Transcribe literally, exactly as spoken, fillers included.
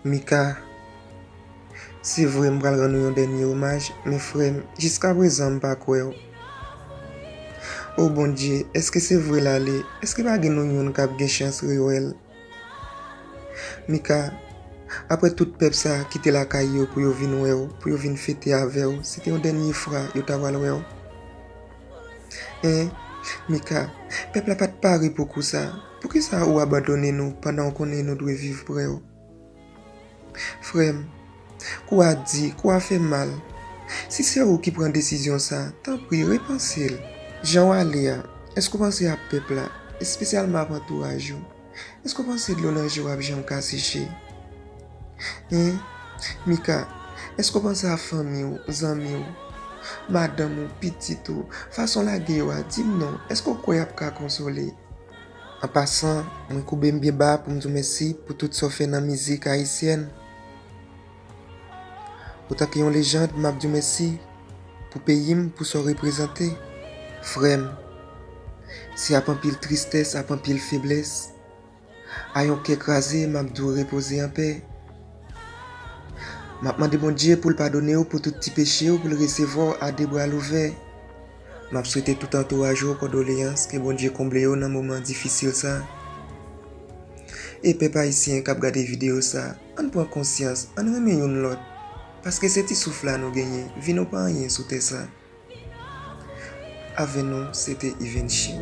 Mika, se vre m pral rann ou yon dènye omaj, men frè m, jiskaprezan m pa kwè w. O Bondye, èske se vre l ale? Èske pa gen nou youn k ap gen chans rewè l? Mika, apre tout pèp sa a kite lakay yo pou yo vin wè w, pou yo vin fete avè w, se te yon dènye fwa yo ta pral wè w. Hein? Mika, pèp la pa t pare pou kou sa. Poukisa ou abandone nou pandan w konnen nou dwe viv prè w? Frè m, kou a di, kou a fè mal. Si se ou ki pran desizyon sa, tanpri, repanse l. Jan w ale a, èske w panse a pèp la, espesyalman ap antouraj ou? Èske w panse dlo nan je w ap janm ka seche? Hein? Mika, èske w panse a fanmi w, zanmi w, madanm ou, pitit ou, fason w lage yo a, di m non, èske w kwè y ap ka konsole? An pasan, mwen koube m byen ba pou m di w mèsi pou tout sa w fè nan mizik ayisyèn. Otanke yon lejand, m ap di w mèsi pou peyi m, pou sa w reprezante. Frè m, se ap anpil tristès, ap anpil feblès, a yon kè kraze, m ap di w repoze anpè. M ap mande Bondye pou l padone w pou tout ti peche w, pou l resevwa w a de bra louvè. M ap swete tout antouraj ou kondoleyans, ke Bondye konble yo nan moman difisil sa. E pèp ayisyen k ap gade videyo sa, ann pran konsyans, ann renmen youn lòt, paske se ti souf la nou genyen, vi nou pa anyen sou tè sa. Avè nou, se te Ivenchi.